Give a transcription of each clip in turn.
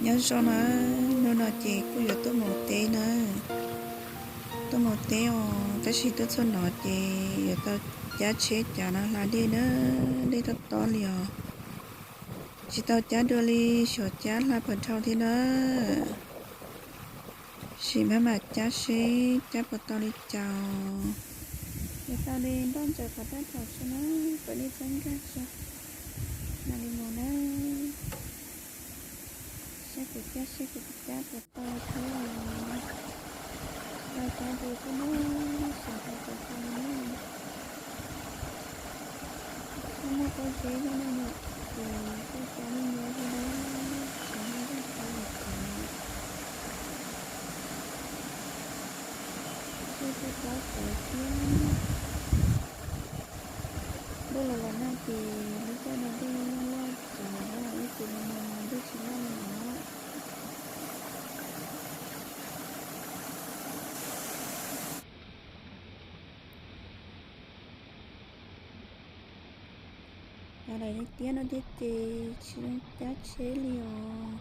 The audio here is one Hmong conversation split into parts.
Nyob zoo na, hnub no ces kuj yuav tuaj mus teb na. Tuaj mus teb os, tab sis tuaj txog no ces yuav tau cab tsheb cav no hla dej na, dej tob tob li os. Tsis tau cab dua li, xyov cab hla puas dhau thiab na. Sim maj mam cab seb cab puas tau li cas. Yuav tau li nroj ntsaws qhov raj thaum tso na, kom dej txhob nkag tso. Mam li mus na. Saib kuv cab seb kuv cab puas tau thiab. Tsis tau cab ces kuj muab sim tau puas tau li na. Muaj muaj pob zeb thiab na yom, ces kuj cab nyuaj nyuaj thiab na, tsis muaj zaj tau li cas. Dej kuj tob tsawv thiab. Ntuj los los nag ces lub caij no dej loj loj tsawv, ib txwm mus mus dej tsis loj li no. Yav daim tiab no thiab ces tsis zoo cab tsheb li os.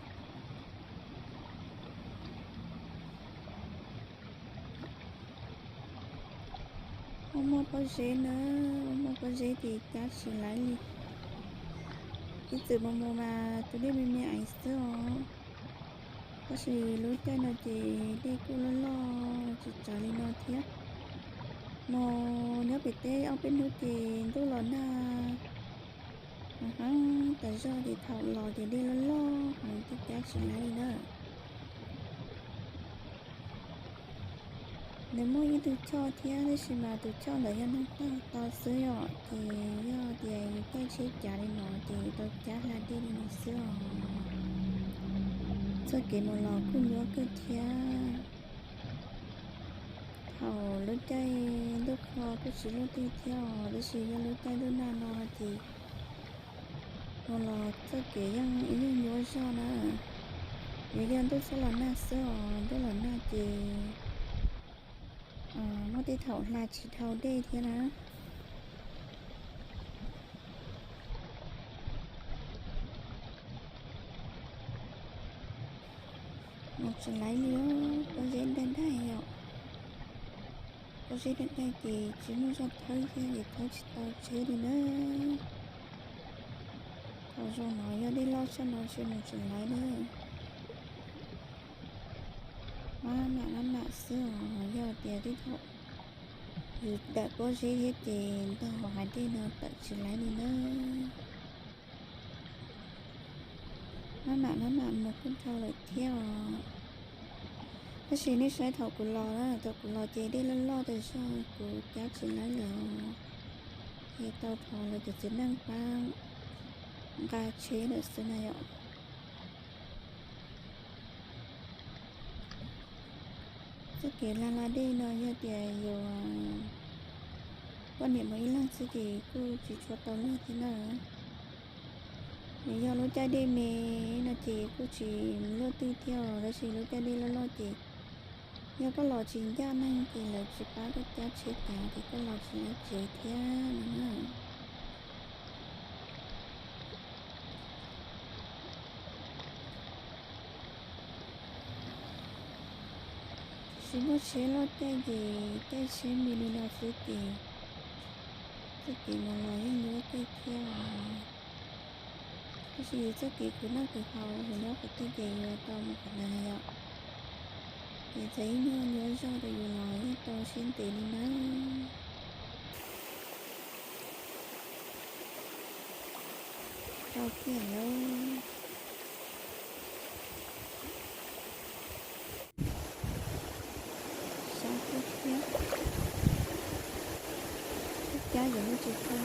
Muaj muaj pob zeb na, muaj muaj pob zeb ces cab tsis laib li. Ib txwm mus mus mas tus dej me me aiv xwb os. Tab sis lub caij no ces dej kuj loj loj tsis tsawv li no thiab. Mus nyob pem teb ob peb hnub ces ntuj los nag heev tas zog ces thaum los ces dej loj loj heev ces cab tsis laib li na. Nws muaj ib tug choj thiab tab sis mas tus choj ntawd yog neeg tag tau xwb yom, ces yog tias yus caij tsheb cav li no ces yus tau cab hla dej li no xwb os. Txoj kev mus los kuj nyuaj kawg thiab. Thaum lub caij ntuj qho kuj tsis luaj twg thiab os, tab sis yog lub caij ntuj nag no ces mus los txoj kev yeej ib nyuag nyuaj zog na. Yuav yog ntuj txhob los nag xwb os, ntuj los nag ces muaj tej thaum hla tsis dhau dej thiab na. Mus tsis laib li, pob zeb daig daig os. Pob zeb daig daig ces tsis muaj zog thawb thiab ces thawb tsis tau tsheb li na. Thaum zoo no yog dej loj tshaj no ntshe mus tsis laib na. Maj mam maj mam xwb os, yog tias tej thaum yus tawm pob zeb thiab ces ntog hauv hav dej no tawm tsis laib li na. Maj mam maj mam mus kuj dhau lawm thiab os. Tab sis nej saib thaum kuv los na, thaum kuv los ces dej loj loj tas zog kuv cab tsis laib lawm. Ces tau thov lawv cov txiv neej pab nqa tsheb lawm xwb na yom. Txoj kev hla hla dej no yog tias yus poj niam mus ib leeg xwb ces kuj tsis tshua tau luag thiab na. Yog lub caij dej me no ces kuj tsis luaj twg thiab os, tab sis lub caij dej loj loj ces yog koj los tsis ncaj neeg ces lawv tsis pab koj cab tsheb cav ces koj los tsis laib tsev thiab no na. Tsis muaj tsheb loj caij ces caij tsheb me li no xwb ces txoj kev mus los yeej nyuaj kawg thiab os. Tab sis txoj kev khwv noj khwv haus, yus nyob qhov twg ces yus tau mus qhov ntawd na yom. Ces txawm ib nyuag nyuaj zog rau yus los yeej tau siab ntev li na. Tau kiag lawm. Sab tiag thiab. Cab yuav lub tsis tau.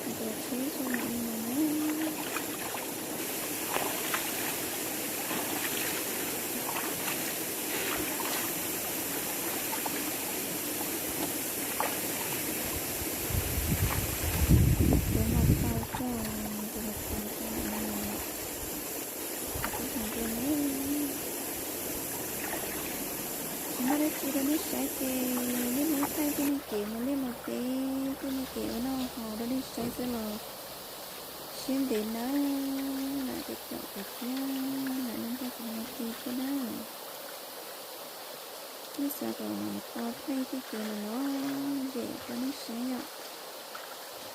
Ntaus tsheb tso mam li mus na. Kuv nqa tau tso, kuv nqa tau tso mam li mus. Kuv tsis nqa na. Dab tsi rau nej saib ces niaj hnub thaij tej me kev mus liaj mus teb, tej me kev ua noj haus rau nej saib xwb los siab ntev nawb. Lam caum caum kuv thiab, lam nrog nrog kuv hais ti thiab na. Nej xav kom tau thaij tej kev los los zem rau nej saib yom.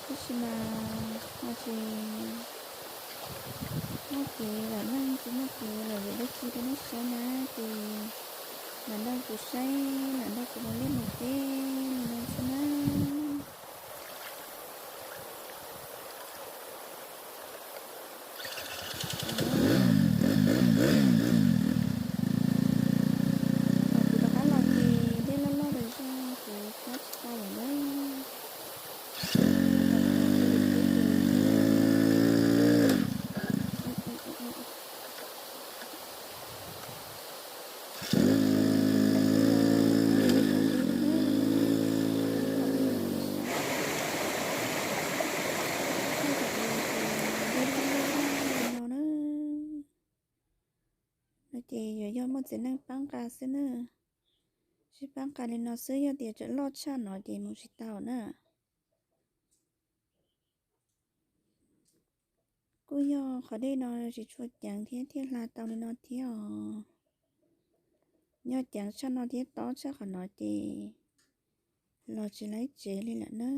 Tab sis mas ho tsis muaj kev lam neej, tsis muaj kev lam zem dab tsi rau nej saib na, ces lam nrog kuv saib, lam nrog kuv mus liaj mus teb li no xwb na. Kuv rov qab los ces dej loj loj rau zog kuv txhob tsis tau lawm na. No ces yuav yog muaj txiv neej pab nqa xwb na. Tsis pab nqa li no xwb, yog tias tseem loj tshaj no ces mus tsis tau na. Kuj yog qhov dej no tsis tshua ceev thiab thiaj hla tau li no thiab os. Nyob ceev tshaj no thiab tob tshaj qhov no ces los tsis laib tsev li lawm na.